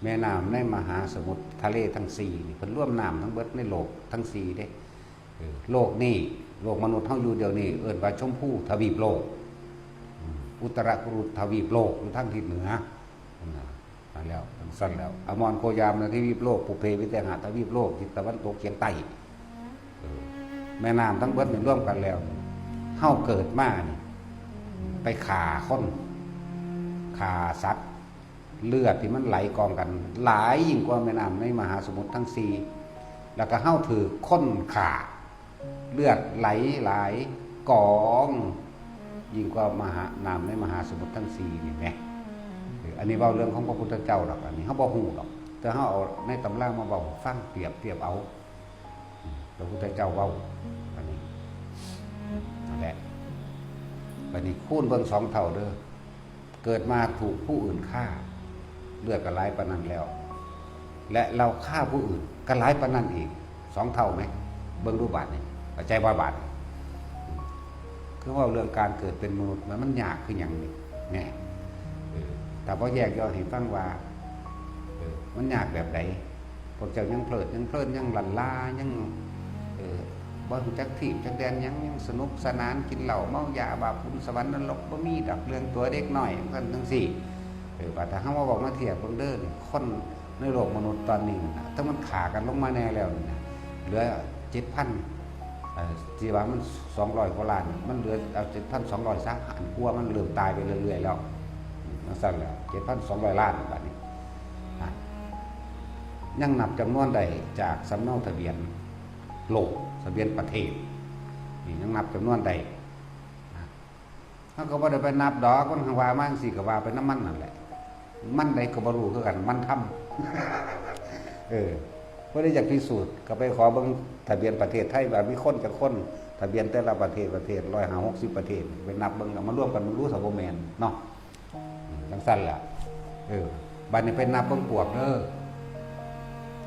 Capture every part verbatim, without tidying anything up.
แม่น้ำในมหาสมุทรทะเลทั้งสี่นี่เพิ่นรวมน้ำทั้งเบิดในโลกทั้งสี่เด้ เออ โลกนี้ โลกมนุษย์เฮาอยู่เดี๋ยวนี้ เอิ้นว่าชมพูทวีปโลก อืม อุตรกุรุทวีปโลกอยู่ทางทิศเหนือ นั่นน่ะ นั่นแล้ว จั่งซั่นแล้ว อมรโคยามนะทวีปโลก ปุพเพวิเทหะทวีปโลก ทิศตะวันตกเฉียงใต้ เออ แม่น้ำทั้งเบิดนี่รวมกันแล้ว เฮาเกิดมานี่ ไปฆ่าคน ฆ่าสัตว์ เลือดที่มันไหลกองกัน หลายยิ่งกว่าแม่น้ำในมหาสมุทรทั้งสี่ แล้วก็เฮาถืกคนฆ่า เลือดไหลหลายกอง ยิ่งกว่ามหา น้ำในมหาสมุทรทั้งสี่นี่แหม เออ อันนี้เว้าเรื่องของพระพุทธเจ้าดอก อันนี้เฮาบ่ฮู้ดอก แต่เฮาเอาในตำรามาเว้าให้ฟัง เปรียบเทียบเอา อืม พระพุทธเจ้าเว้า อันนี้ นั่นแหละ บัดนี้คูณเบิ่งสองเท่าเด้อ เกิดมาถูกผู้อื่นฆ่า เลือดก็ไหลปานนั้นแล้ว และเราฆ่าผู้อื่นก็ไหลปานนั้นอีก สองเท่าไหม เบิ่งดูบาดนี่ เข้าใจบ่บาดนี่ คือว่าเรื่องการเกิดเป็นมนุษย์มัน มันยากคือหยังนี่ แน่ เออ ถ้าบ่แยกย่อยให้ฟังว่า เออ มันยากแบบใด พวกเจ้ายังเพลิดยังเพลินยังหลั่นลายัง เออ บ่รู้จักทีบจักแดนหยัง ยังสนุกสนานกินเหล้าเมายา บาปบุญสวรรค์นรกบ่มีดอก เรื่องตัวเด็กน้อยจั่งซั่นจั่งซี้ เออ บาดถ้าเฮามาบอกมาเทียบเบิ่งเด้อนี่ คนในโลกมนุษย์ตอนนี้นะ ถ้ามันฆ่ากันลงมาแน่แล้วนี่นะ เหลือเจ็ดพัน เอ่อ ที่ว่ามันสองร้อยกว่าล้าน มันเหลือ เอาเจ็ดพันสองร้อยซะ อันกลัวมันเริ่มตายไปเรื่อยๆแล้ว จั่งซั่นแล้ว เจ็ดพันสองร้อยล้านบาดนี้ อ่ะ ยังนับจำนวนได้จากสำเนาทะเบียนโลก ทะเบียนประเทศ นี่ยังนับจำนวนได้ นะ เฮาก็บ่ได้ไปนับดอก มันคันว่ามาจั่งซี้ก็ว่าไปนำมันนั่นแหละ มันใดก็บ่รู้คือกัน มันธรรม เออ บ่ได้อยากพิสูจน์ ก็ไปขอเบิ่งทะเบียนประเทศไทยว่ามีคนจักคน ทะเบียนแต่ละประเทศ ประเทศร้อยห้าหกสิบประเทศ ไปนับเบิ่ง เอามารวมกัน บ่รู้ซะบ่แม่นเนาะ อืม จั่งซั่นล่ะ เออ บัดนี้ไปนับเบิ่งปวกเด้อ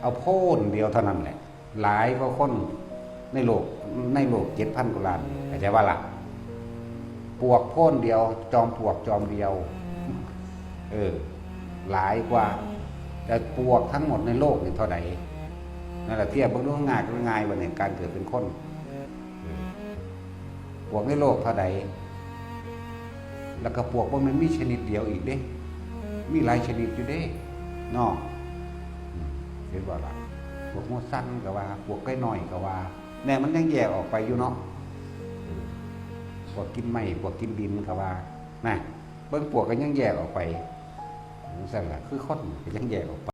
เอาโพนเดียวเท่านั้นแหละ หลายกว่าคนในโลก ในโลกเจ็ดพันกว่าล้าน เข้าใจบ่ล่ะ ปวกโพนเดียว จอมปลวกจอมเดียว เออ หลายกว่า แต่ปลวกทั้งหมดในโลกนี่เท่าใด นั่นแหละ เทียบเบิ่งดู ง่ายก็ง่าย บัดนี้การเกิดเป็นคน เออ ปลวกในโลกเท่าใด แล้วก็ปลวกบ่แม่นมีชนิดเดียวอีกเด้ มีหลายชนิดอยู่เด้ เนาะ อืม เห็นบ่ล่ะ ปลวกหัวสั้นก็ว่า ปลวกไก่น้อยก็ว่า แน่ มันยังแยกออกไปอยู่เนาะ เออ ปลวกกินไม้ ปลวกกินดินก็ว่า นะ เบิ่งปลวกก็ยังแยกออกไป จั่งซั่นล่ะ คือคนก็ยังแยกออกไป